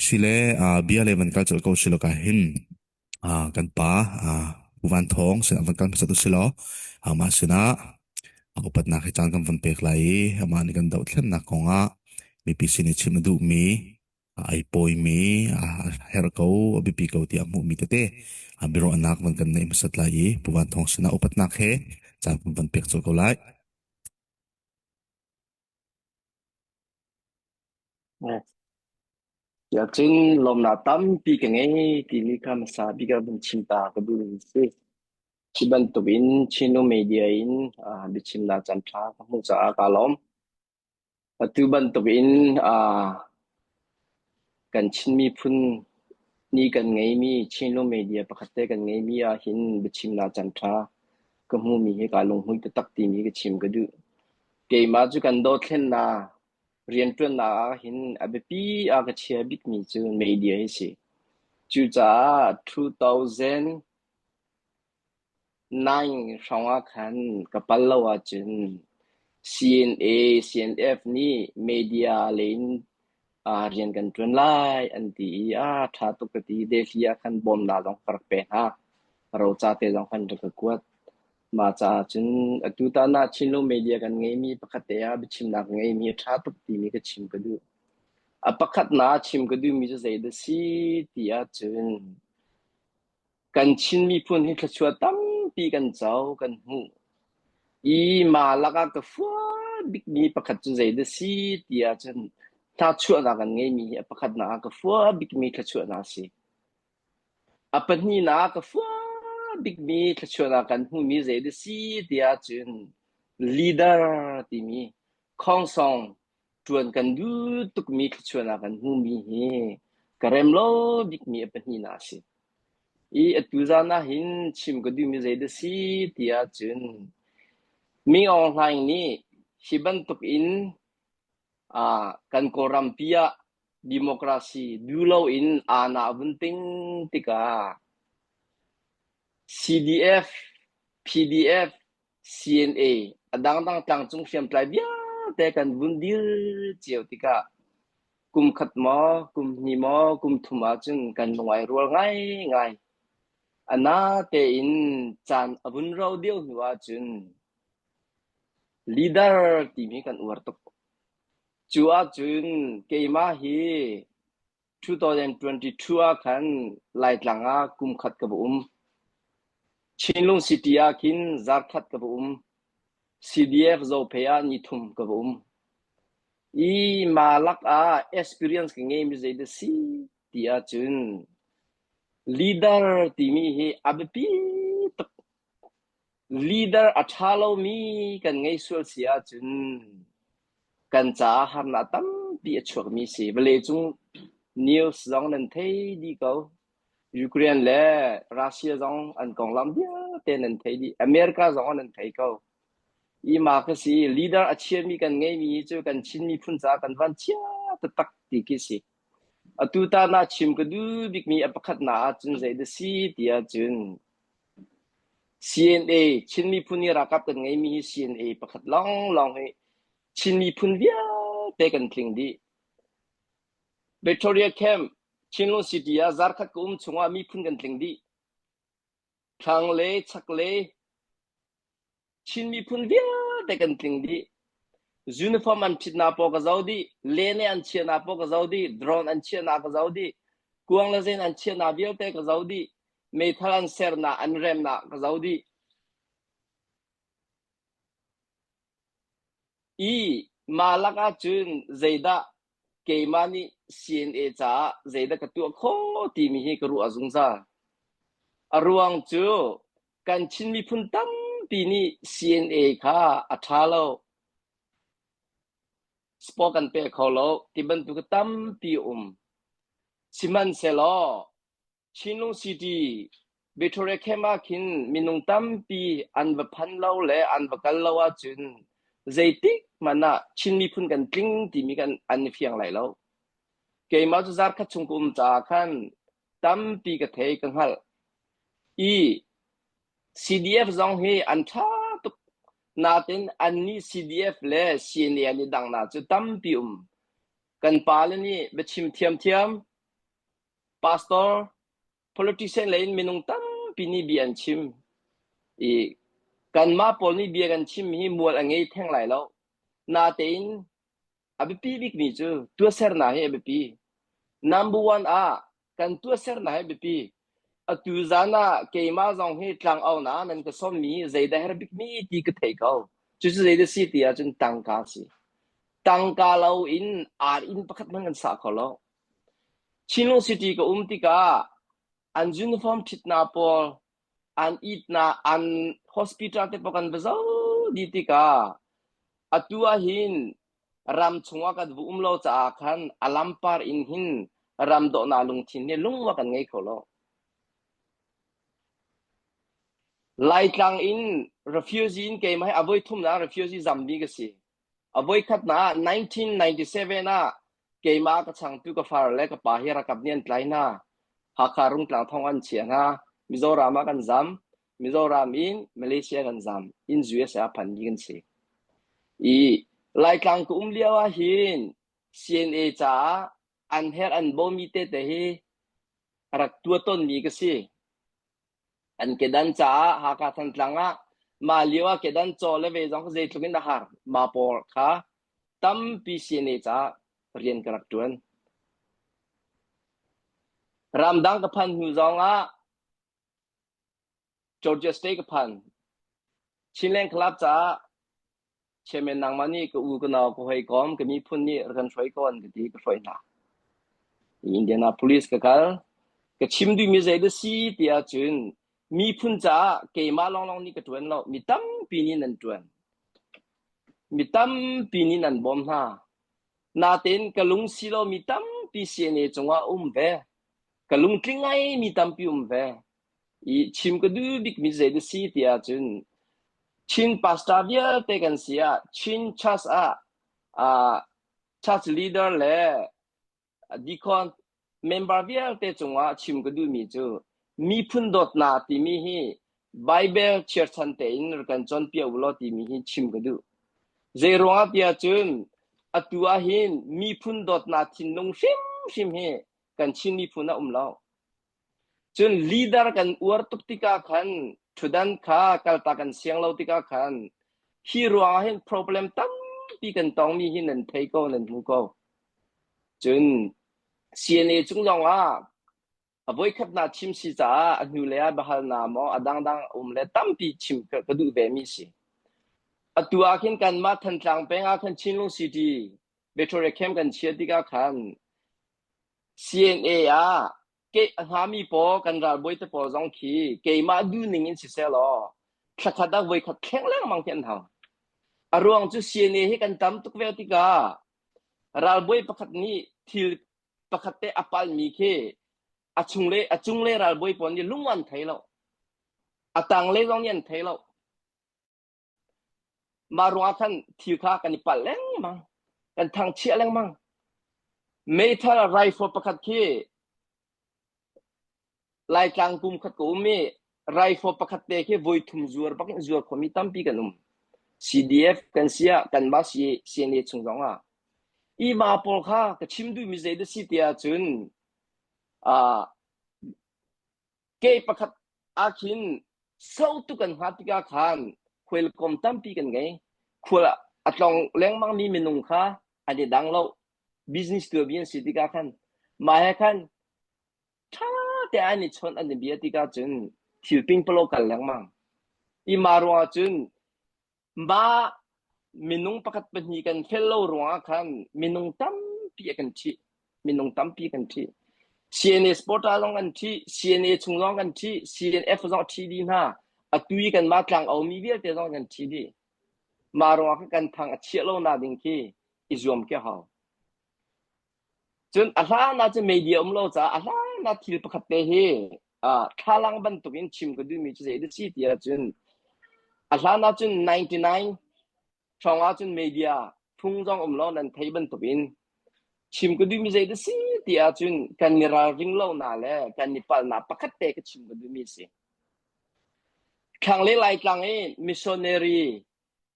Sile bia le van kal colh ko si lo ka hin kan pa Pu Van Thawng sinah van kal hmasat usih law amah sinah upatnak hi caan kan van pek lai i amah nih kan dohthlennak kongah mipi sin i chim a duhmi ai pawimi a herh ko a biapi ko tiah a hmuhmi tete biaruahnak van kan neih hmasat lai i Pu Van Thawng sinah upatnak he caan kan van pek colh ko lai. Cun lawmnak tampi ka ngei timi kha hmasa bik ah vun chim ta ka duhmi a si. Hi bantukin Chinnu media in biachimnak caanṭha ka hmuh caah kaa lawm. Atu bantukin kan Chin miphun nih kan ngeimi Chinnu media pakhat te kan ngeimi ahhin biachimnak caanṭha ka hmuhmi hi kaa lunghmuih taktak timi ka chim ka duh. Keimah cu kan dothlennak Rianṭuannak ah hin a biapi ah ka chia bikmi cu media hi si. Cucaah 2009 hrawng ah khan ka pal lo ahcun CNA, CNF nih media lei in rian kan ṭuan lai an ti i a ṭha tuk ka ti. Delhi ah khan bawmnak zong ka rak pek hna. Roca te zong khan rak ka kuat. Mah caah cun atu tan ah Chinlung media kan ngeimi pakhat te ah biachimnak ka ngeimi a ṭha tuk timi ka chim ka duh. A pakhatnak chim ka duhmi cu zeidah a si ti ahcun kan Chin miphun hi thluachuah tampi kan co, kan hmuh. I mah lakah ka fuat bikmi pakhat cu zeidah a si ti ahcun thluachuahnak kan ngeimi hi a pakhatnak ah ka fuat bikmi thluachuahnak a si. A pahnihnak ka fuat bikmi thluachuahnak kan hmuhmi zei dah si tiah cun leader timi khongsong ṭuan kan duh tukmi thluachuahnak kan hmuhmi hi ka rem lo bikmi a pahnihnak a si. I atu zan ah hin chim ka duhmi zei dah si tiah cun Ming Aung Hlaing nih hi bantuk in kan Kawlrampi ah democracy duh loin aana a vun ting tikah CDF, PDF, CNA a dangdang tlangcung hriamtlai vialte kan vun dir cio tikah kum khat maw, kum hnih maw, kum thum ahcun kan lung ai rual ngaingai. A natein caan a vun rau deuh hnu ahcun Leader timi kan uar tuk. Cu ahcun keimah hi 2022 ah khan Laitlang ah kum khat ka va um. Chinlung City ah khin zarkhat ka va um. CDF Zophei ah nithum ka va um. I ma lak ah experience ka ngeimi zeidah si ti ahcun leader timi hi a biapi tuk. Leader a ṭha lomi kan ngei sual si ahcun kan caah harnak tampi a chuakmi si. Vawleicung news zong nan thei dih ko. Ukraine le Russia zong an konglam vialte nan thei dih. America zong nan thei ko. I ma ka si leader a chiami kan ngeimi cu kan Chin miphun caah kan van chia taktak ti khi si. Atu tan ah chim ka duh bikmi a pakhatnak ahcun zei dah si ti ahcun CNA Chin miphun i ralkap kan ngeimi hi CNA pakhat lawnglawng hi Chin miphun vialte kan tling dih. Victoria Camp, Chinlung City ah zarkhat ka um chungah miphun kan tling dih. Thlang le chak le Chin miphun vialte kan tling dih. Uniform an ṭhitnak pawl ka zoh dih, lene an chiahnak pawl ka zoh dih, drone an chiahnak ka zoh dih, kuang le zen an chiahnak vialte ka zoh dih, meithal an sernak, an remnak ka zoh dih. I mah lakah cun zeidah keimah nih CNA caah zeidah ka tuah khawh timi hi ka ruah zungzal. A ruang cu kan Chin miphun tampi nih CNA kha a ṭha lo, sport kan pe kho lo ti bantuk tampi a um. Sihmanhsehlaw Chinlung City Victoria Camp ah khin minung tampi an va phan lo le an va kal lo ahcun zeitik hmanh ah Chin miphun kan tling timi kan an i fiang lai lo. Keimah cu zarkhat chung ka um caah khan tampi ka thei ka hngalh. I CDF zong hi an ṭha tuk. Natin annih CDF le CNA an i dangnak cu tampi um. Kan pale nih biachim thiamthiam. Pastor, politician lei in minung tampi nih bia an chim. I kanmah pawl nih bia kan chim hi mual a ngei theng lai lo. Natein a biapi bikmi cu tuahsernak hi a biapi. Number one ah kan tuahsernak hi a biapi. Atu zan ah keimah zong hi tlangau na nan ka sawmmi zeidah herh bikmi ti ka thei ko. Cucu zeidah si ti ahcun tangka a si. Tangka lo in ar inn pakhat hmanh kan sah kho lo. Chinlung City ka um tikah an uniform ṭhitnak pawl, an itnak, an hospital te pawl kan va zoh dih tikah atu ahhin ram chungah kan va um lo caah khan a lampar in hin ram dawhnak lungthin hi lungwa kan ngei kho lo. Laitlang in refugee in keimah hi a voi thumnak refugee zammi ka si. A voikhatnak 1997 ah keimah ka changtu ka far le ka pa hi rakap nih an tlai hna. Hakha Rungtlang thong an chiah hna. Mizoram ah kan zam. Mizoram in Malaysia kan zam. In USA ah phanmi kan si. I Laitlang ka um lio ah hin CNA caah an herh an bawmi tete hi rak tua tonmi ka si. An kedan caah Hakha Thantlang ah mah lio ah kedan caw le ve zong zeitluk in a har. Mah pawl kha tampi CNA caah rian ka rak ṭuan. Ramdang ka phan hnu zong ah Georgia State ka phan. Chinland Club caah Chairman nangmah nih ka u ka nau ka hawikom ka miphun nih rak kan hruai ko an ka ti ka hruai hna. Indianapolis ka kal. Ka chim duhmi zei dah si ti ahcun miphun caah keimah lawnglawng nih ka ṭuan lo. Mi tampi nih nan ṭuan. Mi tampi nih nan bawm hna. Natein ka lung si lo mi tampi CNA cungah um ve. Ka lungtling ngai mi tampi um ve. I chim ka duh bikmi zei dah si ti ahcun Chin pastor vialte kan si ah Chin church ah uh, church leader le deacon member vialte cungah chim ka duhmi cu miphun dawtnak timi hi Bible chirchan tein rak kan cawnpiak u law timi hi chim ka duh. Zei ruangah tiah cun atu ah hin miphun dawtnak thinlung hrimhrim hi kan Chin miphun ah um lo. Cun leader kan uar tuk tikah khan ṭhutdan kha kaltak kan siang lo tikah khan hi ruangah hin problem tampi kan tongmi hi nan thei ko nan hmu ko. Cun CNA cung zongah a voikhatnak chim si caah a hnulei ah biahalnak maw a dangdang um le tampi chim ka, ka duh vemi si. Atu ah khin kanmah Thantlang peng ah khan Chinlung City Victoria Camp kan chia tikah khan CNA ah ke a hngami pawl kan ralbawi te pawl zong khi keimah duhning in siseh law thlakhat ah voikhat thleng lengmang khi an hau. A ruang cu CNA hi kan tam tuk ve tikah ralbawi pakhat nih thil pakhat te a palmi khi a chung le a cung le ralbawi pawl nih lung an thei lo. A tang le zong nih an thei lo. Mah ruangah khan thil kha kan i palh lengmang. Kan thangchiah lengmang. Meithal rifle pakhat khi Laitlang kum khat ka um i rifle pakhat te khi voi thum zuar bak in zuar khomi tampi kan um. CDF kan si ah kanmah CNA chung zong ah. I ma pawl kha ka chim duhmi zei dah si ti ahcun uh, Ke pakhat ah khin sautu kan hngah tikah khan khualkom tampi kan ngei. Khual a tlong lengmangmi minung kha an i dang lo. Business tuahmi an si tikah khan mah he khan ṭha te an i chawnh an i bia tikah cun thil pingpalo kal lengmang. I mah ruangah cun Mah minung pakhat pahnih kan fel lo ruangah khan minung tampi a kan ṭhih. Minung tampi kan ṭhih. CNA supporter zong kan ṭhih, CNA chung zong kan ṭhih, CNF zong a ṭhih dih hna. Atu i kanmah tlangomi vialte zong kan ṭhih dih. Mah ruangah khan kan thang a chiah lo nak ding khi i zuam khi a hau. Cun a hlan ah cun media um lo caah a hlan ah thil pakhat te hi uh, thlalang bantukin chim ka duhmi cu zei dah si ti ahcun a hlan ah cun 99 hrawng ah cun media phung zong um lo nan thei bantukin chim ka duhmi zei dah si ti ahcun kan i ralring lo na le kan i palhnak pakhat te ka chim ka duhmi si. Thlanglei Laitlang i missionary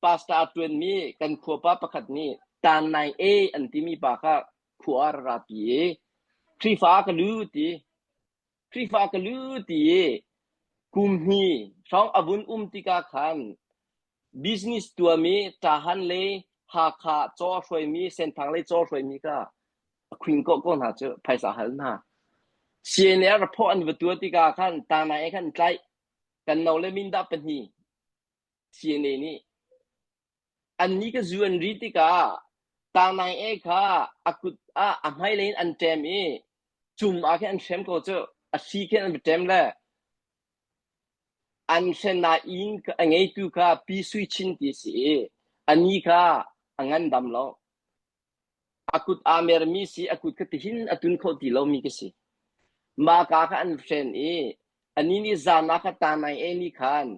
pastor a ṭuanmi kan khuapa pakhat nih Tan Naing E an timi pa kha khua a ra rapi i Khrihfa ka lu ti. Khrihfa ka lu ti i kum hni hrawng a vun um tikah khan business tuahmi Ṭahan le Hakha caw hruaimi Senthang lei caw hruaimi kha a khuing kawh ko hna cu phaisa hal hna. CNA report an va tuah tikah khan Tanai khan tlaih kan no le mindah pahnih CNA nih Annih ka zu an ri tikah Tanai e kha a kut ah a hmailei in an ṭem i cum ah khin an hrem ko cu. A hri khin an va ṭem le an hren nain a ngeitu kha Pi Sui Chin ti a si i anih kha a ngandam lo. A kut aa mermi si a kut kha tihin a tun kho ti lomi ka si. Mah ka kha an hren i anih nih zan ah kha Tanai e nih khan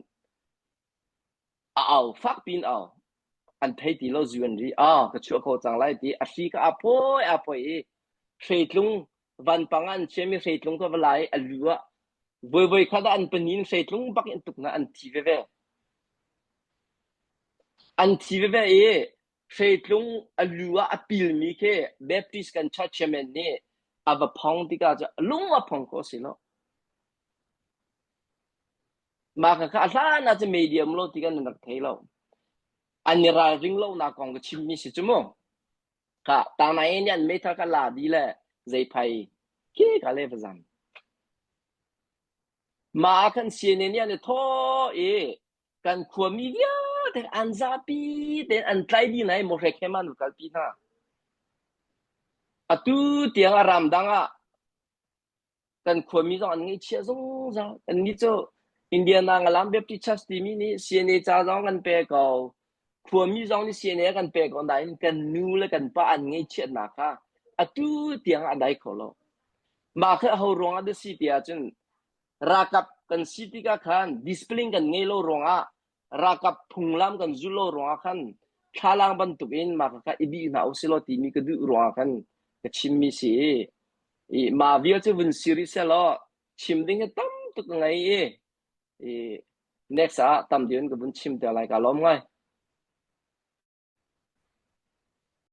A au fakpi in au. An thei ti lo zu an ri. Ah, ka chuah kho cang lai ti a hri kha aa phawi aa phawi i hreitlung vanpang ah an chiami hreitlung kha va la i a lu ah voi voi khat ah an panin hreitlung bak in tuk hna an thi veve. An thi veve i hreitlung a lu ah a pilmi khi Baptist kan church chairman nih a va phong tikah cu lung a phong ko si lo. Mah khakha a hlan ah cun media um lo ti kan rak thei lo. An i ralring lonak kong ka chimmi si cu mu. Kha Tanai nih an meithal kha la di le zeiphai khi ka le va zam. Mah ah khan CNN nih an i thawh i kan khuami vialte an zapi tein an tlai dih hna i mawhre khem ah an va kalpi hna. Atu tiang ah ramdang ah Kan khuami zong an ngaihchia zungzal. Kannih cu Indiana Ngalam Baptist Church timi nih CNA ca zong kan pe ko. Khuami zong nih CNA kan pe ko nain kan nu le kan pa an ngaihchiatnak kha atu tiang a dai kho lo. Mah kha ho ruangah dah si ti ahcun ralkap kan si tikah khan discipline kan ngei lo ruangah ralkap phunglam kan zul lo ruangah khan thlalang bantukin mah kha i bih hna usilaw timi ka duh ruangah khan ka chimmi si i i mah vial cu vun si rih sehlaw chim ding hi tam tuk ka ngei i i next ah tam deuh in ka vun chim te lai ka lawm ngai.